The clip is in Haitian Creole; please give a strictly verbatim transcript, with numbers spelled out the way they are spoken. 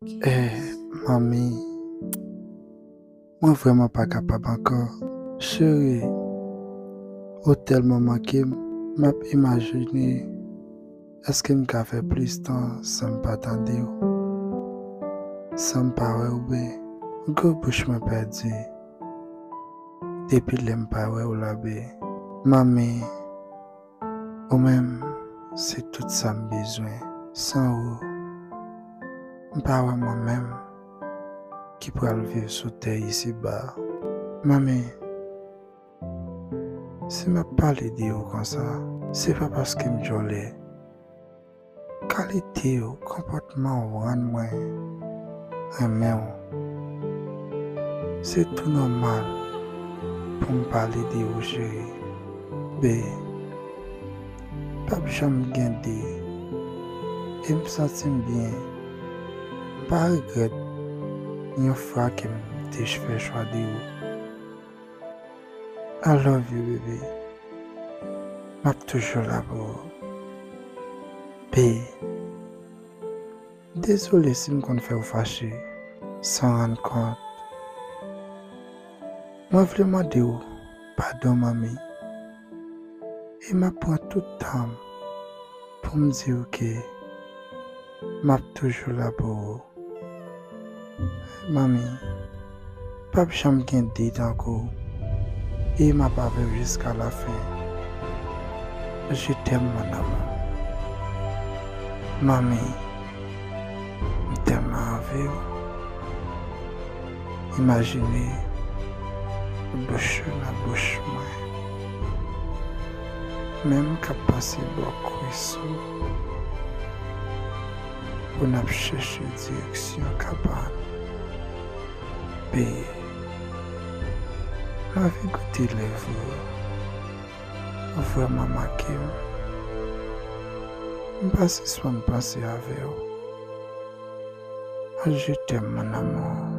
Eh, manmi, mwen vrèman pa kapab ankò. Cheri, ou tèlman manke m, m ap imajine èske m ka fè plis tan san m pa tande w, san m pa wè w, be, gwo bouch mwen pèdi. Depi lè m pa wè w la, be, manmi, ou menm, se tout sa m bezwen. San ou, m pa wè mwen menm ki pral viv sou tè isi ba. Manmi, si m ap pale de ou konsa, se pa paske m djòlè. Kalite ou, konpòtman ou rann mwen renmen w. Se tou nòmal pou m pale de ou, cheri. Be, p ap janm gen de. E m santi m byen. M pa regrèt yon fwa ke m te fè chwa de ou. I love you, baby. M ap toujou la pou ou. Be, dezole si m konn fè w fache san rann kont. Mwen vle mande w padon, manmi. E m ap pran tout tan m pou m di w ke m ap toujou la pou ou. Manmi, p ap janm gen de tankou w. E m ap avè w jiska lafen. Je t'aime, mon amour. Manmi, m tèlman anvi w. Imajine bouch ou nan bouch mwen. Men m k ap pase bò kwis ou pou n ap chèche direksyon kabann. Be, m anvi goute lèv ou. Ou vrèman manke m. M pa sispann panse avè w. Je t'aime, mon amour.